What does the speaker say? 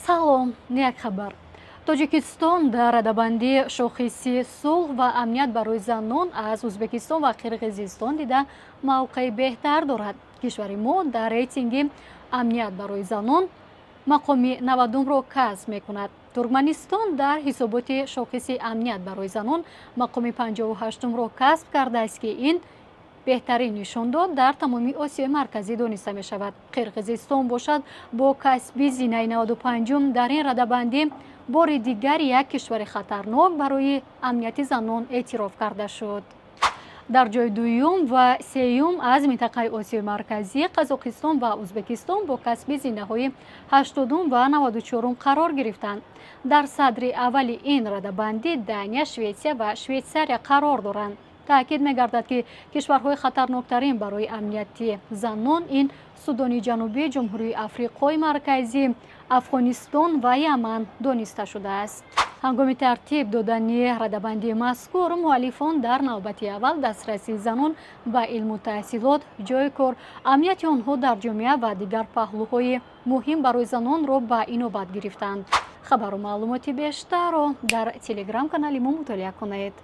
Салом, як хабар. Тоҷикистон дар радабандии шохиси сулҳ ва амният барои занон аз Ӯзбекистон ва Қирғизистон дида мавқеи беҳтар дорад. Кишвари мо дар рейтинги амният барои занон мақоми 90-умро касб мекунад. Туркманистон дар ҳисоботи шохиси амният барои занон мақоми 58-умро касб кардааст, ки ин беҳтарин нишондод дар тамоми Осиёи Марказӣ дониста мешавад. Қирғизистон бошад, бо касби зинаи 95-ум дар ин радабандӣ бори дигар як кишвари хатарнок барои амнияти занон эътироф карда шуд. Дар ҷои дуюм ва сеюм аз минтақаи Осиёи Марказӣ Қазоқистон ва Ӯзбекистон бо касби зинаҳои 80-ум ва 94-ум қарор гирифтанд. Дар садри аввали ин радабандӣ Дания, Шветсия ва Швейтсария қарор доранд. Таъкид мегардад, ки кишварҳои хатарноктарин барои амнияти занон ин Судони Ҷанубӣ, Ҷумҳурии Африқои Марказӣ, Афғонистон ва Яман дониста шудааст. Ҳангоми тартиб додани радабандии мазкур муаллифон дар навбати аввал дастрасии занон ба илму таҳсилот, ҷойи кор, амнияти онҳо дар ҷомеа ва дигар паҳлӯҳои муҳим барои занонро ба инобат гирифтанд. Хабару маълумоти бештарро дар телеграм-канали мо мутолиа кунед.